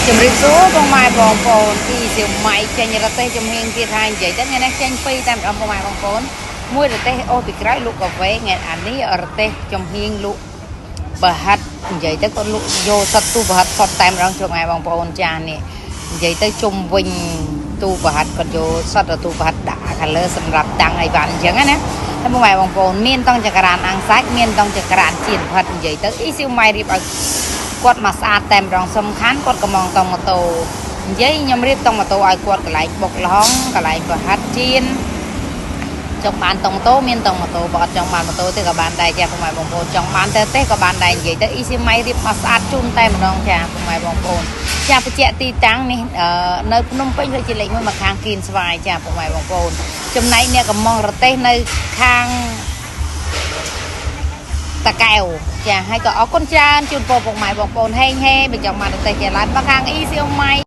ជំរាបសួរបងម៉ែបងប្អូនទីសៀវម៉ៃចេញរទេះចំហៀងទៀតហើយនិយាយទៅថ្ងៃនេះចេញពីរតែម្ដងបងម៉ែបងប្អូនមួយរទេះអូសពីក្រោយលក់កាហ្វេថ្ងៃអានេះរទេះចំហៀងលក់ប្រហិតនិយាយទៅគាត់លក់យកសិតទូប្រហិតសុតតែម្ដងជម៉ែបងប្អូនចានេះនិយាយទៅជុំវិញទូប្រហិតគាត់យកសិតទូប្រហិតដាក់ខាងលើសម្រាប់តាំងអីវ៉ាន់អញ្ចឹងណាហើយបងម៉ែបងប្អូនមានតង់ចក្រានអាំងសាច់មានតង់ចក្រានចៀនប្រហិតនិយាយទៅអ៊ីសៀវម៉ៃរៀបឲ្យ គាត់មកស្អាតតែម្ដងសំខាន់គាត់កំងតង់ម៉ូតូនិយាយខ្ញុំរៀបតង់ម៉ូតូឲ្យគាត់កន្លែងបុកល្ហុងកន្លែងប្រហាត់ចៀនចង់បានតង់ម៉ូតូមានតង់ម៉ូតូបើអត់ចង់បានម៉ូតូទេក៏បានដែរចាពុកម៉ែបងប្អូនចង់បានតែទេក៏បានដែរនិយាយទៅអ៊ីស៊ីម៉ៃរៀបមកស្អាតជូនតែម្ដងចាពុកម៉ែបងប្អូនចាបញ្ជាក់ទីតាំងនេះនៅភ្នំពេញដូចជាលេខ1មកខាងគៀនស្វាយចាពុកម៉ែបងប្អូនចំណែកអ្នកកំងរទេះនៅខាង តាកែវចាហើយក៏អរគុណច្រើនជូនពរពុកម៉ែបងប្អូនហេងហេបើចង់បានរទេះជាឡានមកខាងអ៊ីសៀវម៉ៃ។